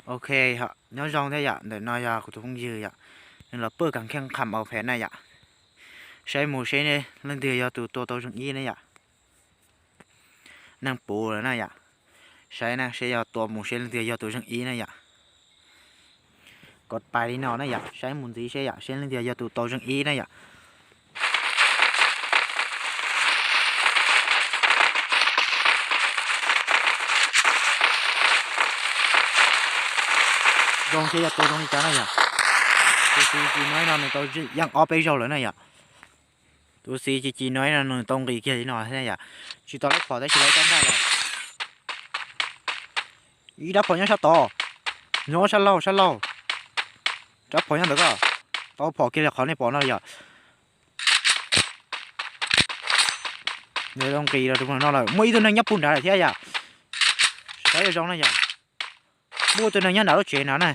Ok, nyob zoo thiab yom, ntawm no yog kuv tus phooj ywg yom, nws los pawj kas kheej qham au phem na yom. Saib mus seb leej twg yog tus tua tau zeeg ib na yom. Neeg puv lawm na yom. Saib na, seb yog tua mus seb leej twg yog tus zeeg ib na yom. Kov pais li no na yom, saib mus ntxiv seb yom, seb leej twg yog tus tau zeeg ib na yom. Zoo seb yog tua zoo li cas na yom. Tus xi ci no no nws tau yeej ob peb zaug lawm na yom. Tus xi ci ci no no nws tau nqis kiag li no thiab yom. Tsis tau lub phom tab sis lawv tau nqaij lawm. Ib rab phom nyob sab tod, nyob sab laug sab laug. Rab phom nyob ntawd ko, tau phom kiag li qhov nej pom no yom. Nws tau nqis los rau no lawm, muaj ib tug neeg nyob puag nrad lawm thiab yom. Saib zoo zoo na yom. Muaj tus neeg nyob nrad lub tsev no na.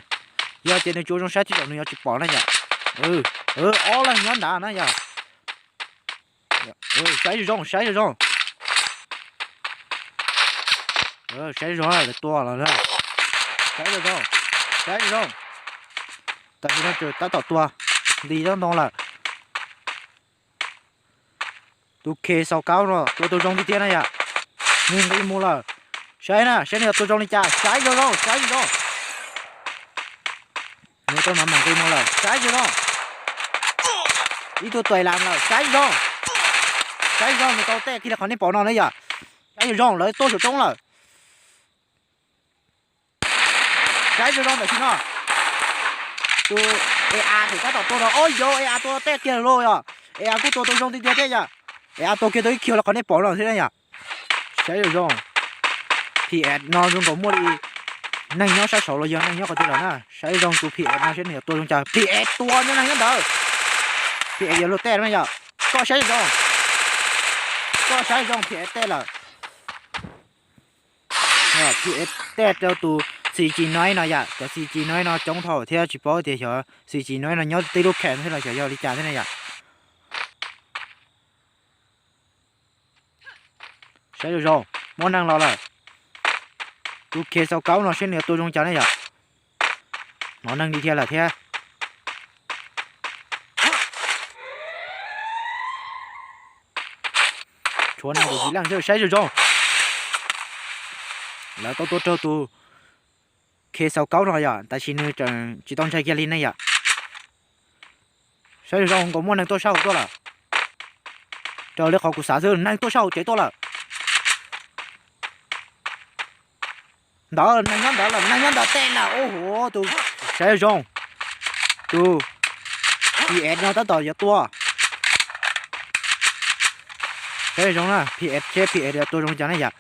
Yog tias nws tsuas zoo saib tib zaum nws yuav tsis pom na yom. Ob leeg nyob nrad na yom. Saib zoo zoo, saib zoo zoo. Saib zoo lawv tua los, saib zoo zoo, saib zoo zoo. Tam sim no tab tom tua, nti toob ntoo lawm. Tus K sáu kaub no tua tau zoo tiag tiag na yom. Nws nqis mus lawm. Saib na, saib nws yuav tua zoo li cas, saib zoo zoo, saib zoo zoo. Nws tau no mam nqis mus lawm, saib zoo zoo. Ib tug tuam las lawm, saib zoo zoo. Saib zoo zoo, nws tau tej kiag li qhov nej pom no na yom. Saib zoo zoo, lawv tuaj saum roob lawm. Saib zoo zoo tam sim no. Tus A A tseem tab tom tua no, ob yov A A tua tej kiag lawm yom. A A kuj tua tau zoo tiag tiag thiab yom. A A tua kiag tau ib kiag li qhov nej pom no thiab na yom. Saib zoo zoo. P S no zoo nkaus muaj li neeg nyob sab saud los yog neeg nyob qhov twg lawm na. Saib zoo tus P S no seb nws yuav tua zoo cas, P S tua nyob neeg nyob ntawd. P S yuav luag tej na yom. Koj saib zoo zoo. Koj saib zoo, P S tej lawm. P S tej rau tus C G no no yom, cov C G no no coob dhau thiab tsis paub tias xyov C G no no nyob tib lub kham thiab los xyov yog li cas thiab na yom. Saib zoo zoo, muaj neeg los lawm. Tus K sáu kaub no seb nws yuav tua zoo cas ne yom. Hnov neeg li thiab lawm thiab. Tshuav neeg tus tsis leej xwb, saib zoo zoo. Lawv tau tua raug tus K sáu kaub no yom, tab sis nws tseem tsis tau ntshai kiag li ne yom. Saib zoo zoo, nkaus muaj neeg tuaj sab hauv tuaj lawm. Raws li qhov kuv xav xwb, neeg tuaj sab hauv tsev tuaj lawm. Ntawd neeg nyob ntawd lawm, neeg nyob ntawd tej lawm, ua huv tus. Saib zoo zoo, tus P S no tab tom yuav tua. Saib zoo zoo na, P S seb P S yuav tua zoo cas ne yom.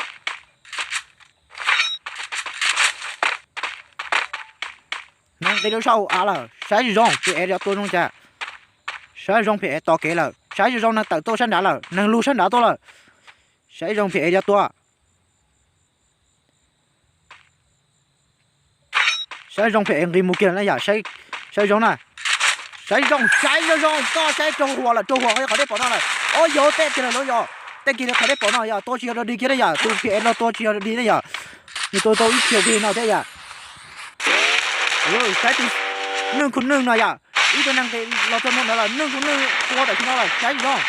Neeg nqis rau sab hauv av lawm, saib zoo zoo P S yuav tua zoo cas. Saib zoo P S tos kev lawm, saib zoo zoo neeg tawm tuaj sab nrad lawm, neeg lug sab nrad tuaj lawm. Saib zoo P S yuav tua. Saib zoo P S nqis mus kiag na yom, saib zoo na. Saib zoo, saib zoo zoo, koj saib raug huam lawm, raug huam qhov dej pom no lawm. Ob yog tej kiag lawm lauj yom, tej kiag li qhov dej pom no yom, tua tsis yog dog dig kiag na yom, tus P S no tua tsis yog dog dig na yom. Nws tua tau ib kiag kiag no thiab yom. Saib tus neeg khu neeg no yom, ib tug neeg nqis los txog no ntawd lawm, neeg khu neeg tua tam sim no lawm, saib zoo.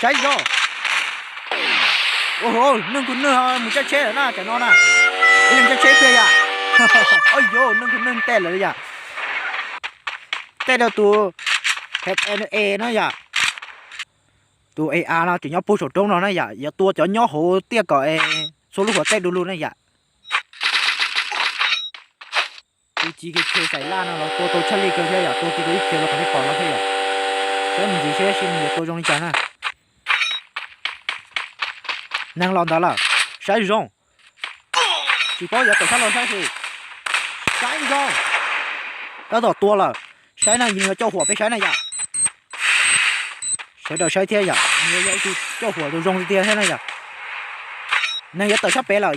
Saib zoo. Ua huv, neeg khu neeg mus caij tsheb lawm na, tam no na. Ib leeg caij tsheb kiag yom. Ob yog neeg khu neeg tej lawm yom. Tej rau tus H N A no yom. Tus A A no tseem nyob puag saum roob no na yom, yuav tua cov nyob hauv tiaj kom txhua lub huam tej du lug na yom. Tus G K K Xais Laj no los tua tau tshaj li kawg thiab yom, tua kiag tau ib kiag rau qhov nej pom no thiab yom. Saib mus ntxiv seb seb nws yuav tua zoo li cas na. Neeg los ntawd lawm, saib zoo zoo. Tsis paub yuav tawm sab los saib xwb. Saib zoo zoo. Tab tom tua lawm, saib na, nws yuav coj huam peb saib na yom. Sawv daws saib thiab yom, nws yuav yog ib tug coj huam tus zoo tiag tiag thiab na yom. Neeg yuav tawm sab pem lawm.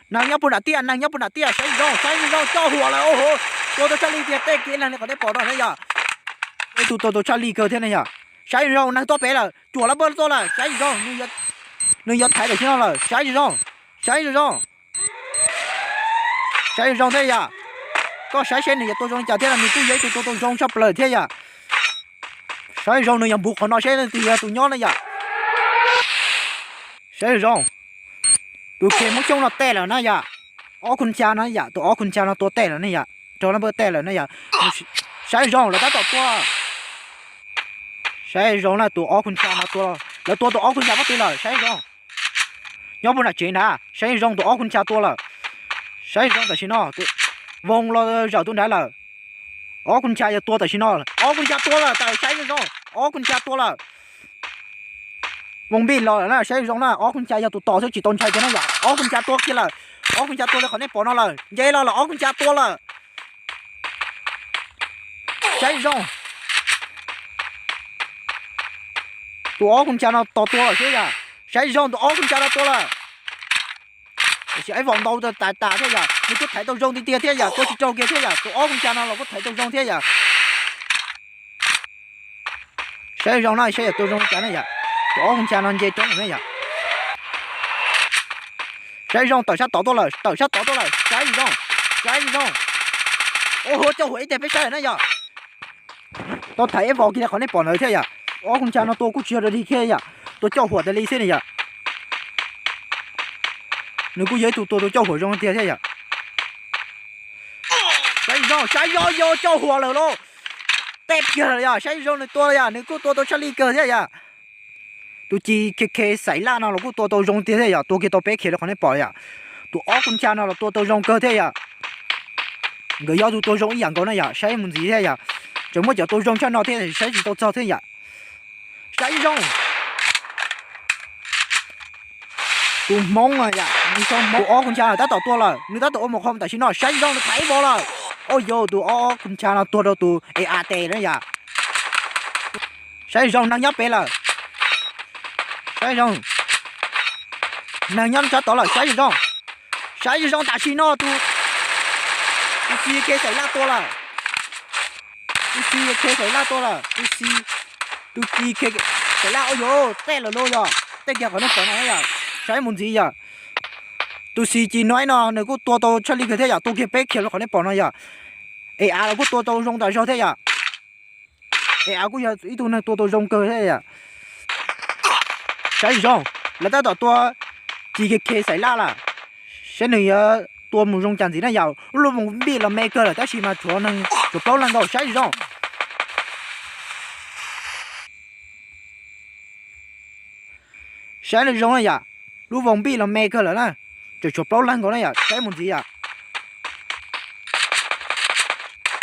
Neeg nyob puag nram tiaj, neeg nyob puag nram tiaj, saib zoo zoo, saib zoo zoo, coj huam lawm, ua huv. Tua tau tshaj li tiag, tej kiag leeg li qhov nej pom no thiab yom. Ib tug tua tau tshaj li kawg thiab ne yom. Saib zoo zoo, neeg tuaj pem lawm, cuam lawv npawg tuaj lawm, saib zoo zoo, nws yuav thaiv tam sim no lawm, saib zoo zoo, saib zoo zoo. Saib zoo thiab yom. Koj saib seb nws yuav tua zoo li cas thiab, nws kuj yog ib tug tua tau zoo tshaj plaws thiab yom. Saib zoo nws yog npuv qhov no seb tus yog tus nyob na yom. Saib zoo. Tus khe Hmoob Xyooj no teg lawm na yom. Ob khun xya no yom, tus ob khun xya no tua teg lawm ne yom, raug lab npawj teg lawm ne yom. Saib zoo lawv tab tom tua. Saib zoo na, tus ob khun xya no tua, lawv tua tus ob khun xya pob tw lawm, saib zoo. Nyob puag nram tsev na, saib zoo tus ob khun xya tua lawm. Saib zoo tam sim no, Voos los zawm tus nrad lawm. Ob khun xya yog tua tam sim no, ob khun xya tua lawm, saib zoo, ob khun xya tua lawm. Voos Npij los lawm na, saib zoo na, ob khun xya yog tus tos xwb tsis tau ntshai kiag na yom, ob khun xya tua kiag lawm. Ob khun xya tua li qhov nej pom no lawm, nce los lawm, ob khun xya tua lawm. Saib zoo. Tus ob khun xya no tos tua lawm xwb yom, saib zoo tus ob khun xya no tua lawm. Tiam sis ib vos ntau tas tas thiab yom, nws kuj thaiv tau zoo tiag tiag thiab yom, tua tsis raug kiag thiab yom, tus ob khun xya no los kuj thaiv tau zoo thiab yom. Saib zoo na, saib yog tua zoo li cas na yom, tus ob khun xya no nce roob na yom. Saib zoo, tawm sab tod tuaj lawm, tawm sab tod tuaj lawm, saib zoo, saib zoo. Ua huv coj huam ib teg peb saib na yom. Tau thaiv ib vos kiag li qhov nej pom ntawd thiab yom. Ob khun xya no tua kuj tsis yog dog dig thiab yom, tua coj huam tas li xwb ne yom. Nws kuj yog ib tug tua tua coj huam zoo tiag thiab yom. Saib zoo, saib zoo, yog coj huam lawm lauj. Teb kiag lawm yom, saib zoo nws tua yom, nws kuj tua tau tshaj li kawg thiab yom. Tus ci khe khe xaiv laj no los kuj tua tau zoo tiag thiab yom, tua kiag tau peb khiav li qhov nej pom yom. Tus ob khun xya no los tua tau zoo kawg thiab yom. Nkawd yog tus tua zoo ib yam nkaus na yom, saib mus ntxiv thiab yom. Tseem muaj cov tua zoo tshaj no thiab saib tsis tau txog thiab yom. Saib zoo. Tus Hmoob no yom, tus ob khun xya tab tom tua lawm, nws tab tom ua mus qhov tam sim no, saib zoo nws thaiv ib vos lawm. Au yau, tus ob khun xya no tuag rau tus A A tes na yom. Saib zoo, neeg nyob pem lawm. Saib zoo, neeg nyob sab tod lawm, saib zoo. Saib zoo tam sim no tus, tus ci khe xaiv laj tua lawm. Tus ci khe xaiv laj tua lawm, tus ci, tus ci khe xaiv laj, au yau, teb lawm lauj yom, teb kiag qhov nej pom no yom, saib mus ntxiv yom. Tus xis ci nuaib no nws kuj tua tau tshaj li kawg thiab yom, tua kiag peb khiav rau qhov nej pom no yom. A A los kuj tua tau zoo tas zog thiab yom. A A kuj yog ib tug neeg tua tau zoo kawg thiab yom. Saib zoo, lawv tab tom tua ci khe khe xaiv laj lawm. Saib nws yuav tua mus zoo cas ntxiv na yom, lub voos npij los me kawg lawm tab sis mas tshuav neeg, tshuav plaub leeg nkaus, saib zoo. Saib zoo na yom, lub voos npij los me kawg lawm na, tseem tshuav plaub leeg nkaus na yom, saib mus ntxiv yom.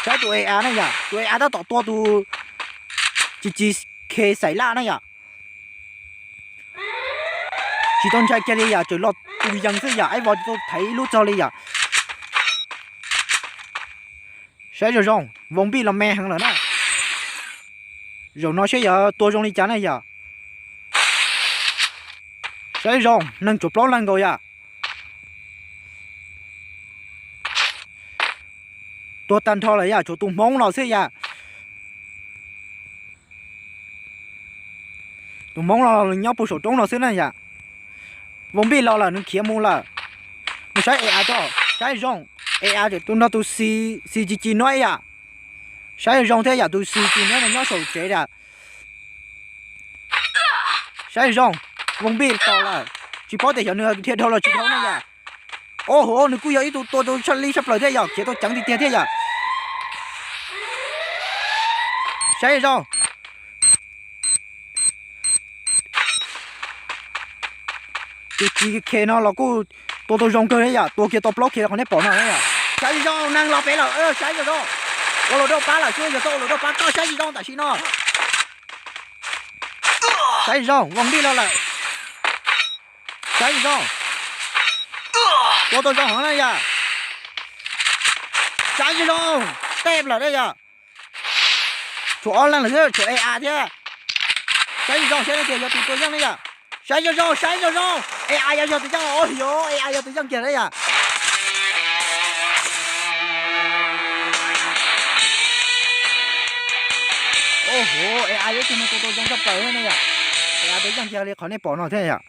Saib tus A A na yom, tus A A tab tom tua tus ci ci khe xaiv laj na yom. Tsis tau ntshai kiag li yom, tseem los tus yees xwb yom, ib vos tsis tau thaiv ib lub txog li yom. Saib zoo zoo, voos npij los me heev lawm na. Zaum no saib yuav tua zoo li cas na yom. Saib zoo, neeg tshuav plaub leeg nkaus yom. Tuag tag nrho lawm yom, tshuav tus Hmoob los xwb yom. Tus Hmoob los nyob puag saum roob no xwb na yom. Voos npij los lawm, nws khiav mus lawm. Nws saib A A tso, saib zoo, A A tseem tus nrog tus xis ci ci nuaib yom. Saib zoo thiab yom, tus xis ci nuaib no nyob saum tsev yom. Saib zoo, voos npij tos lawm, tsis paub tias xyov nws dhia dhau los tsis dhau na yom. Au hov, nws kuj yog ib tug tua tau tshaj li tshaj plaws thiab yom, khiav tau ceev tiag tiag thiab yom. Saib zoo. Tus ci khe no los kuj tua tau zoo kawg thiab yom, tua kiag tau plaub khiav qhov nej pom no thiab yom. Saib zoo, neeg los pem lawm, saib zoo zoo. Ua los doj pab lawm xwb, yog tau ua los doj pab koj, saib zoo tam sim no. Saib zoo, voos npij los lawm. Saib zoo. Tua tau zoo heev na yom. Saib zoo zoo, teb lawm na yom. Tshuav ob leeg lawm xwb, tshuav A A thiab. Saib zoo zoo, saib tias yog tus tua yeej ne yom. Saib zoo zoo, saib zoo zoo, A A yog yog tus yeej, au yau, A A yog tus yeej kiag na yom. Au hov, A A yog ib tug neeg tua tau zoo tshaj plaws thiab ne yom. A A tus yeej kiag li qhov nej pom no thiab yom.